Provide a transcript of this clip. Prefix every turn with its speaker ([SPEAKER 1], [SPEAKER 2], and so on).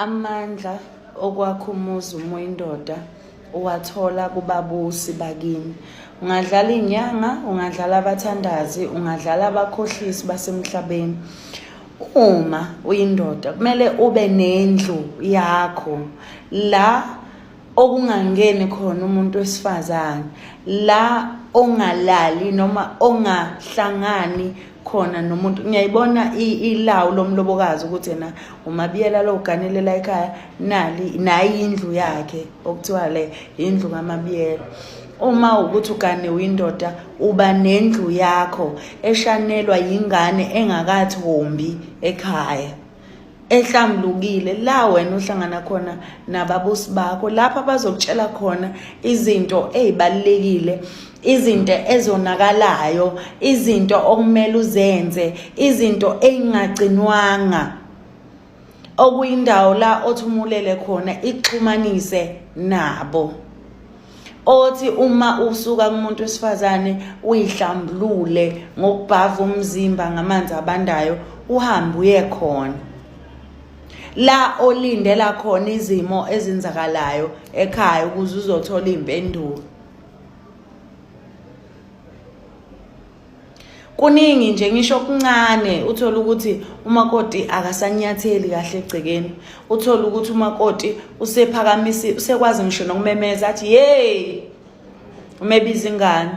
[SPEAKER 1] Amandla okwakha umuzi uma uyindoda uwathola kubabusi bakini. Ungadlala iy'nyanga, ungadlala abathandazi, ungadlala abakhohlisi basemhlabeni. Uma uyindoda kumele ube nendlu yakho la okungangeni khona umuntu wesifazane la ongalali noma ongahlangani khona nomuntu. Ngiyayibona ilawu lomlobokazi ukuthi yena uMabiyela lo uganele la ekhaya, nali nayi indlu yakhe okuthiwa le indlu kaMabiyela. Uma ukuthi ugane uyindoda, uba nendlu yakho eshanelwa yingane engakathombi ekhaya, ehlambulukile, la wena ohlangana khona nababusi bakho, lapho abazokutshela khona izinto ezibalulekile, izinto ezonakalayo, izinto okumele uzenze, izinto ezingagcinwanga, okuyindawo la othumulele khona ixhumanise nabo, othi uma usuka kumuntu wesifazane uyihlambulule ngokubhava umzimba ngamanzi abandayo, uhambe uye khona la olindela khona izimo ezenzakalayo ekhaya ukuze uzothola impendulo. Kuningi nje, ngisho okuncane, uthola ukuthi umakoti akasanyatheli kahle egcekeni, uthola ukuthi umakoti usephakamisi, usekwazi ngisho nokumemeza athi, "Hey," umebiza ingane.